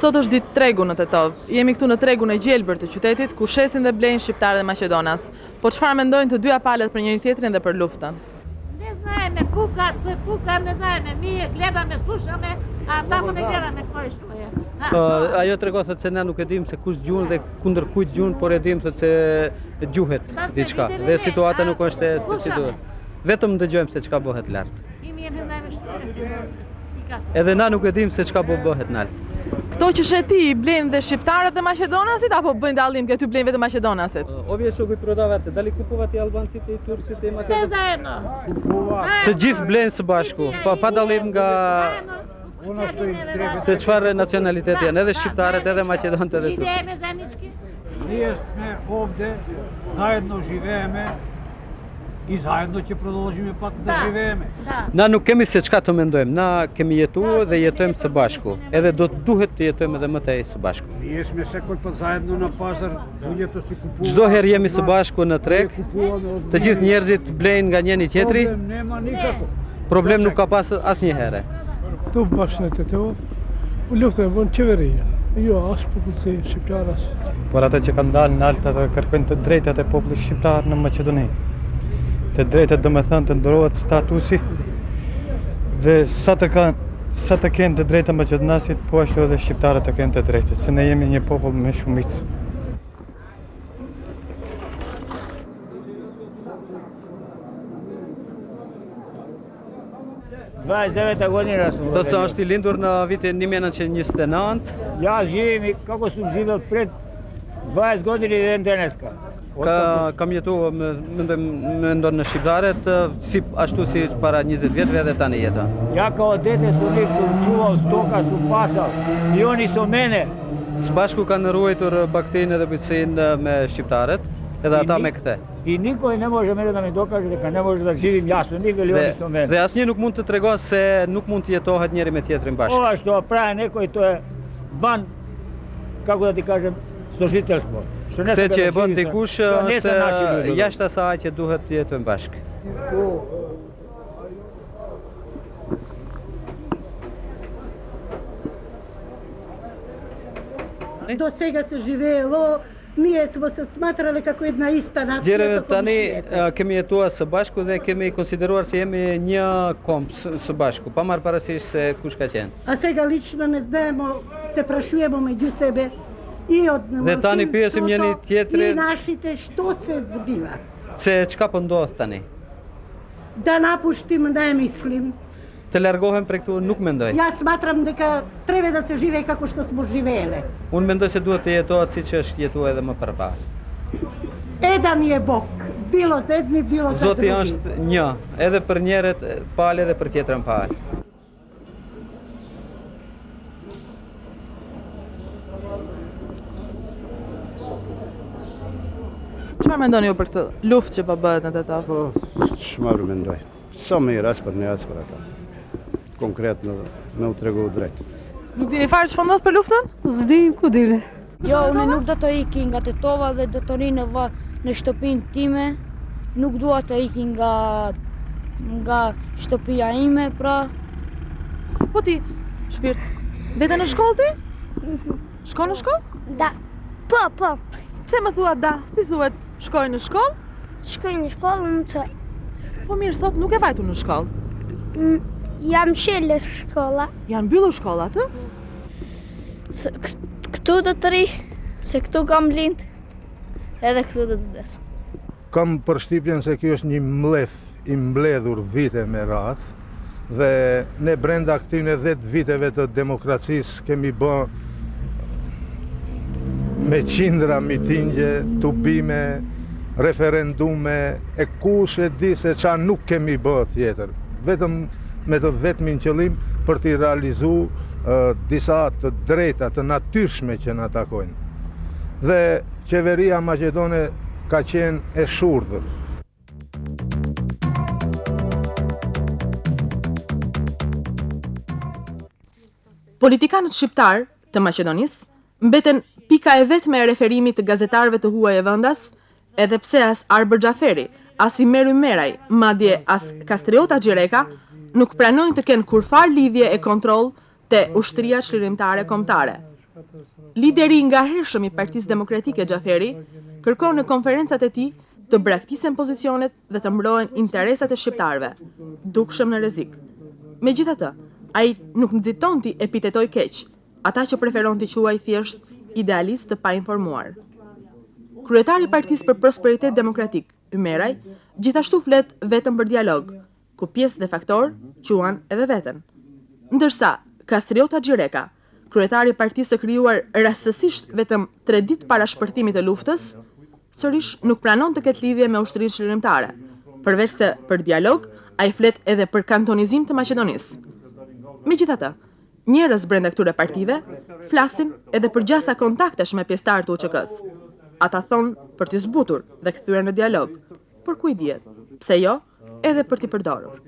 Sot është ditë tregu në Tetovë. Jemi këtu në tregun e gjelbër të qytetit, ku shesin dhe blejnë shqiptarë dhe maqedonas. Po çfarë mendojnë të dyja palët për njëri-tjetrin dhe për luftën? Ne znajeme pukat, ko puka, ne znajeme mi, gledame, slušame, a tamo ne gledame ko je što je. Ajo tregon thotë se ne nuk e dimë se kush gjun dhe kundër kujt gjun, por e dimë thotë se gjuhet diçka dhe situata nuk është se si duhet. Vetëm dëgjojmë se çka bëhet lart. Edhe na nuk e dimë se çka po bëhet nalt. Këto që shet ti i blejnë dhe shqiptarët dhe maqedonasit apo bëjnë dallim që ty blejnë vetëm maqedonasit? Ovje što vi prodavate, da li kupovat i albancit i turcit i maqedonasit? Të gjithë blejnë së bashku, pa pa dallim nga se çfarë nacionaliteti janë, edhe shqiptarët, edhe maqedonët edhe turqit. Ние сме овде, заедно живееме и заедно ќе продолжиме пак да живееме. Na nuk kemi se çka të mendojmë, na kemi jetuar dhe jetojmë së bashku, edhe do të duhet të jetojmë edhe më tej së bashku. Ние сме секој пат заедно на пазар, луѓето си купуваат. Çdo herë jemi së bashku në treg, të gjithë njerëzit blejnë nga njëri tjetri. Problem nema nikako. Problem nuk ka pas asnjëherë. Këtu bash në Tetovë, luftën e bën qeveria, jo as popullsi shqiptar as. Por ata që kanë dalë nalt ata kërkojnë të drejtat e popullit shqiptar në Maqedoni. Të drejtat do me thënë të ndrohet statusi dhe sa të kanë sa të kenë të drejta maqedonasit, po ashtu edhe shqiptarët të kenë të drejtë, se ne jemi një popull me shumicë. 29 godina sam Thotë se është i lindur në vitin 1929. Ja živim i kako sam živeo pred 20 godina i den deneska. Ka, kam jetuar me, mendoj mendon në shqiptarët si ashtu si para 20 vjetëve edhe tani jeton. Ja kao dete su njih su čuvao stoka, su pasao i oni su mene. Së bashku kanë ruajtur bagëtinë edhe bujqësinë me shqiptarët, edhe ata me këtë. I niko ne može mene da mi dokaže da ne može da živim ja su njih ili oni su mene. Dhe asnjë nuk mund të tregon se nuk mund të jetohet njëri me tjetrin bashkë. Ova što pravi neko i to je van, kako da ti kažem, složiteljstvo. Što ne Këtë sme që da e bën živi sa- dikush to ne është sa naši ljudi. jashtë asaj që duhet të jetojmë bashkë. Do сега се живеело, ние smo se smatrali kako jedna ista nacija Deri sa tani komšijete. eh, kemi jetuar së bashku dhe kemi konsideruar se jemi një komb së së bashku, pa marrë parasysh se kush ka qenë. A сега lično ne znamo, se prašujemo među sebe i od Dhe tani pyesim njëri tjetrin i našite što se zbiva. se çka po ndodh tani. Da napuštim ne mislim. Të largohem prej këtu nuk mendoj. Ja smatram дека треба да се живее како што smo живееле. Unë mendoj se duhet të jetohet siç është jetuar edhe më përpara. Edan je Bog, bilo za jedni, bilo za Zoti drugi. është një, edhe për njërët palë edhe për tjetrën palë. Çfarë mendoni ju për këtë luftë që po bëhet në Tetovë? Po, çfarë mendoj? Sa mirë as për ne as për ata. Konkret në me u tregu drejt. Nuk dini fare ç'po ndodh për luftën? S'di ku dile. Jo, unë nuk do të iki nga Tetova dhe do të ri në, va, në shtëpinë time. Nuk dua të iki nga nga shtëpia ime, pra Po ti, shpirt, vete në shkollë ti? Shkon në shkollë? Da. Po, po. Pse më thua da? Si thuhet shkoj në shkollë? Shkoj në shkollë, më mësoj. Po mirë, sot nuk e vajtur në shkollë. Mm, Jam shele shkolla. Janë mbyllur shkollat, ë? Këtu do të ri, se këtu kam lind, edhe këtu do të vdes. Kam përshtypjen se ky është një mlef i mbledhur vite me radhë dhe ne brenda këtyre 10 viteve të demokracisë kemi bë me qindra mitingje, tubime, referendume, e kush e di se qa nuk kemi bë tjetër. Vetëm me të vetmin qëllim për t'i realizu eh, disa të drejta të natyrshme që na takojnë. Dhe qeveria maqedone ka qenë e shurdhër. Politikanët shqiptar të Maqedonisë mbeten pika e vetme e referimit të gazetarëve të huaj e vendas, edhe pse as Arbër Xhaferi, as Imer Ymeraj, madje as Kastriota Gjireka nuk pranojnë të kenë kurfar lidhje e kontroll te ushtria çlirimtare kombëtare. Lideri i ngahershëm i Partisë Demokratike Xhaferi kërkon në konferencat e tij të braktisen pozicionet dhe të mbrohen interesat e shqiptarëve, dukshëm në rrezik. Megjithatë, ai nuk nxiton t'i epitetojë keq, ata që preferon t'i quajë thjesht idealistë të painformuar. Kryetari i Partisë për Prosperitet Demokratik, Ymeraj, gjithashtu flet vetëm për dialog, ku pjesë dhe faktor quan edhe veten. Ndërsa, Kastriot Haxhireka, kryetari i partisë së krijuar rastësisht vetëm 3 ditë para shpërthimit të luftës, sërish nuk pranon të ketë lidhje me ushtrinë çlirimtare. Përveç se për dialog, ai flet edhe për kantonizim të Maqedonisë. Megjithatë, njerëz brenda këtyre partive flasin edhe për gjasa kontaktesh me pjesëtarë të UÇK-së. Ata thonë për t'i zbutur dhe kthyer në dialog, por ku i dihet, pse jo, edhe për t'i përdorur.